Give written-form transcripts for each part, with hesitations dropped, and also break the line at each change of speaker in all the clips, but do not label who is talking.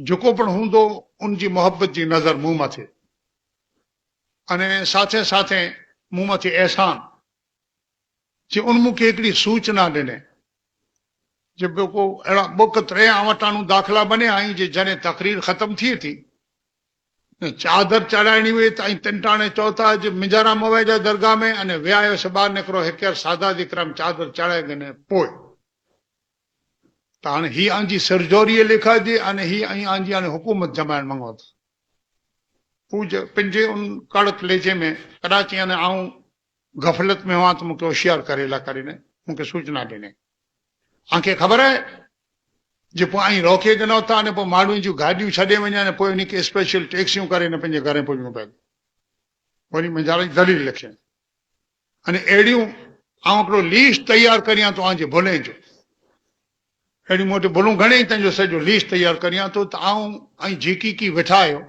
جيڪو پڻ هوندو ان جي محبت جي نظر مون مٿي اني ساٿين ساٿين مون مٿي احسان جي ان مون کي هڪڙي سوچنا ڏني جي ٻيو ڪو اهڙا ٻه ڪه ٽي آنوٽانون داخلا بنيا آهين جي جڏهن تقرير ختم ٿئي ٿي ۽ چادر چڙهائڻي هئي ته ۽ تنٽاڻي چوٿا جي منجارا موي جا درگاهه ۾ اني ويا آهيوس ٻاهر نڪرو هڪير سادات اڪرام چادر چڙهائي گني پوء ته هاڻي هي آنجي سرجوريء ليکا جي اني هي ۽ آنجي هاڻي حڪومت جمائڻ مڱو ٿا. پوج پنهنجي ان ڪڙڪ لهجي ۾ ڪڏاچي اني آئون غفلت ۾ هئان ته مون کي هوشيار ڪري لا ڪري نه مون کي سوچنا ڏني. آن کي خبر آهي جي پوء آئين روڪي گنو ٿا اني پوء ماڻهن جون گاڏيون ڇڏي وڃن اني پوء انهي کي اسپيشل ٽيڪسيون ڪري نه پنهنجي گهرين پڄڻو پئي. وري منجهاري دليل لکيائين. ۽ اهڙيون آئون هڪڙو ليسٽ تيار ڪريان ٿو آنجي ڀلين جو. اهڙيون مون وٽ ڀلون گهڻي ئي تنهن جو سڄو ليسٽ تيار ڪريان ٿو ته آئون ۽ جيڪي ڪي ويٺا آهيو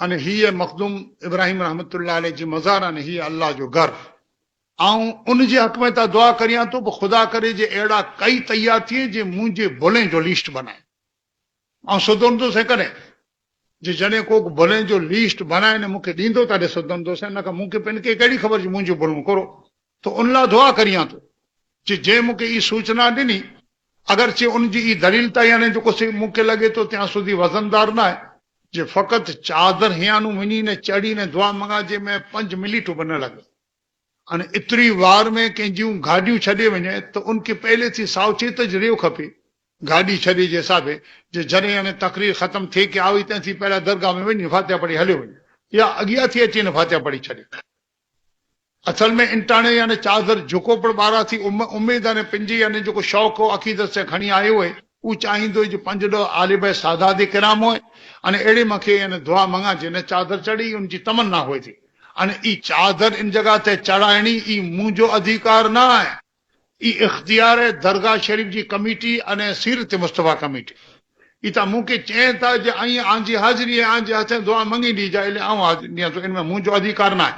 ۽ هيء مخدوم ابراهيم رحمة الله عليه جي مزار ۽ هيء الله جو گهر آئون ان جي حق ۾ ته دعا ڪريان ٿو به خدا ڪري جي اهڙا ڪئي تيار ٿئي جي منهنجي ڀلين جو ليسٽ بنائين. آئون سڌرندوسين ڪڏهن؟ جي جڏهن ڪوڪ ڀلين جو ليسٽ بڻائي نه مون کي ڏيندو تڏهن سڌرندوسين، نه ته مون کي پن کي ڪهڙي خبر جي منهنجون ڀلون ڪرو ته ان لاء دعا ڪريان ٿو جي جنهن مون کي اي سوچنا ڏني اگرچه ان جي اي دليل ته يعني جيڪو سي مون کي لڳي ٿو تيان سڌي وزندار نه آهي جي فقط چادر هيانو وڃي نه چڙهي نه دعا منگان جي ۾ پنج مليٽو به نه لڳي. هاڻي ايتري وار ۾ ڪنهن جون گاڏيون ڇڏي وڃي ته ان کي پهلي ٿي ساوچيت ج ريو کپي گاڏي ڇڏي جي حسابي جي جڏهن يعني تقرير ختم ٿئي ڪي آوي تنهن ٿي پهلا درگاهه ۾ وڃي فاتحه پڙهي هليو وڃي يا اڳيا ٿي اچي نه فاتحه پڙهي ڇڏي. اصل ۾ انٽاڻي يعني چادر جهڪو پڻ ٻارا ٿي اميد يعني پنجي يعني جيڪو شوق هو عقيدت سين کڻي آيو هئي هو چاهيندو هئي جي پنج ڏهه آل بيت سادات ڪرام هئي يعني اهڙي مونکي يعني دعا مڱان جي نه چادر چڙهي ان جي تمنا هئي ٿي ان اي چادر ان جڳهه تي چڙهائڻي اي منهنجو اڌيڪار نه آهي، اي اختيار آهي درگاهه شريف جي ڪميٽي ۽ سيرت مصطفيٰ ڪميٽي. اي تان مون کي چين ٿا جي ائين آنجي حاضري ۽ آنجي هٿين دعا مڱي ڏيجا الي آئون حاضري ڏيان ٿو ان ۾ منهنجو اڌيڪار نه آهي.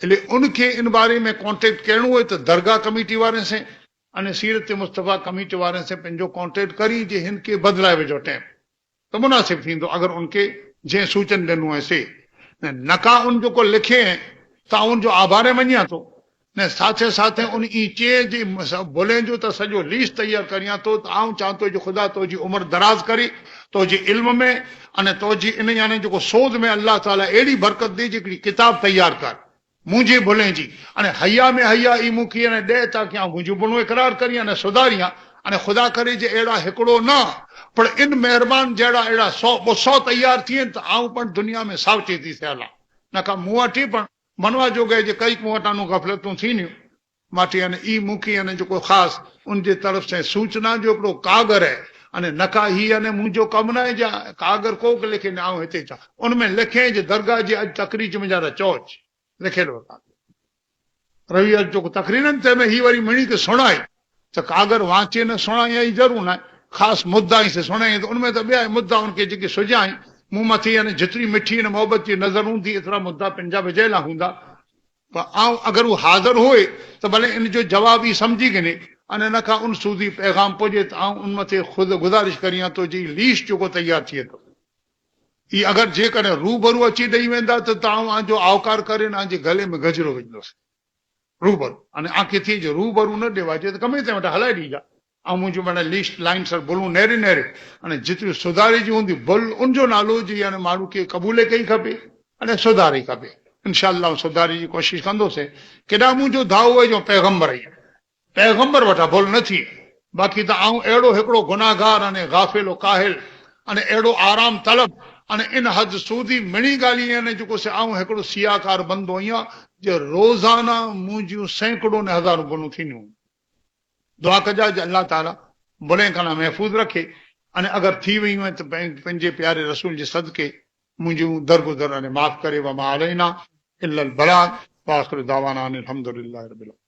الي ان کي ان باري ۾ ڪانٽيڪٽ ڪرڻو هئي ته درگاهه ڪميٽي وارن سين ۽ سيرت مصطفيٰ ڪميٽي وارن سين پنهنجو ڪانٽيڪٽ ڪرين جي هن کي بدلائي وجهو ٽيم. ته مناسب ٿيندو اگر ان کي جنهن سوچن ڏنو ۽ سي نه ڪا ان جو ڪو لکي ۽ ته آئون ان جو آڀاري مڃيان ٿو نه ساٿي ساٿي ان ئي چي جي ڀلين جو ته سڄو ليسٽ تيار ڪريان ٿو ته آئون چاهان ٿو جو خدا تو جي عمر دراز ڪري تو جي علم ۾ ۽ تو جي ان يعني جيڪو سوز ۾ الله تعالي اهڙي برڪت ڏي جيڪڙي ڪتاب تيار ڪر منهنجي ڀلين جي ۽ حيا ۾ حيا ئي مون کي ۽ ڏي تاڪه آئون منهنجون ڀلون اقرار ڪريان ۽ سڌاريان ۽ خدا ڪري جي اهڙا هڪڙو نه پر ان مهربان جهڙا اهڙا سو ٻه سو تيار ٿين ته آئون پڻ دنيا ۾ ساوچيتي ٿيل آن نه ڪا مون وٽ ئي پڻ منوا جوڳي جي ڪئي مون وٽانون غفلتون ٿينيون ماٺي ۽ ئي مون کي ۽ جيڪو خاص ان جي طرف سين سوچنا جو هڪڙو ڪاڳر آهي ۽ نه ڪا هي ۽ منهنجو ڪم ناهي جا ڪاڳر ڪوڪ لکي نه آئون هتي چا ان ۾ لکين جي درگاهه جي اڄ تقرير منهنجا ته چوچ لکيل هو ڪاڳر روي اڄ جيڪو تقريرن تنهن ۾ هي وري مڻي کي سڻائي ته ڪاڳر وانچي نه سڻائي ۽ ضرور ناهي خاص مدعا ئي سي سڻائي ته ان ۾ ته ٻيا مدعا ان کي جيڪي سجائين مون مٿي يعني جيتري مٺي ۽ محبت جي نظر هوندي ايترا مدعا پنهنجا وجهيلا هوندا پر آئون اگر هو حاضر هوئي ته ڀلي ان جو جواب ئي سمجهي گهني ان ان کان ان سودي پيغام پڄي ته آئون ان مٿي خود گذارش ڪريان ٿو جي ليسٽ جيڪو تيار ٿئي ٿو اي اگر جيڪڏهن روبرو اچي ڏئي ويندا ته ته آئون آنجو آوڪار ڪري ان آنجي گلي ۾ گجرو وجهندس روبرو ان آنکي ٿئي جو روبرو نه ڏيواجي ته ڪمي تنهن وٽ هلائي ڏيجا آئون منهنجون معنيٰ ليسٽ لائن سر ڀلون نيري نيري ۽ جيتريون سڌاري جون هونديون ڀل ان جو نالو هجي يعني ماڻهو کي قبولي ڪئي کپي ۽ سڌاري کپي انشاء الله آئون سڌاري جي ڪوشش ڪندوسين ڪيڏانهن منهنجو دعوو آهي جو پيغمبر آهيان پيغمبر وٽان ڀل نه ٿئي باقي ته آئون اهڙو هڪڙو گناهگار ۽ غافل و ڪاهل ۽ اهڙو آرام طلب ۽ ان حد سودي مڙئي ڳالهيون يعني جيڪو سي آئون هڪڙو سياهڪار بندو آهيان جي روزانه منهنجيون سينڪڙون ۽ هزارون ڀلون ٿينديون هونديون. دعا ڪجا جو الله تعالي برين کان محفوظ رکي ۽ اگر ٿي ويون آهن ته پنهنجي پياري رسول جي صدقي منهنجون درگذر ۽ معاف ڪري وما علينا الا البلاغ واخر دعوانا ان الحمد لله رب العالمين.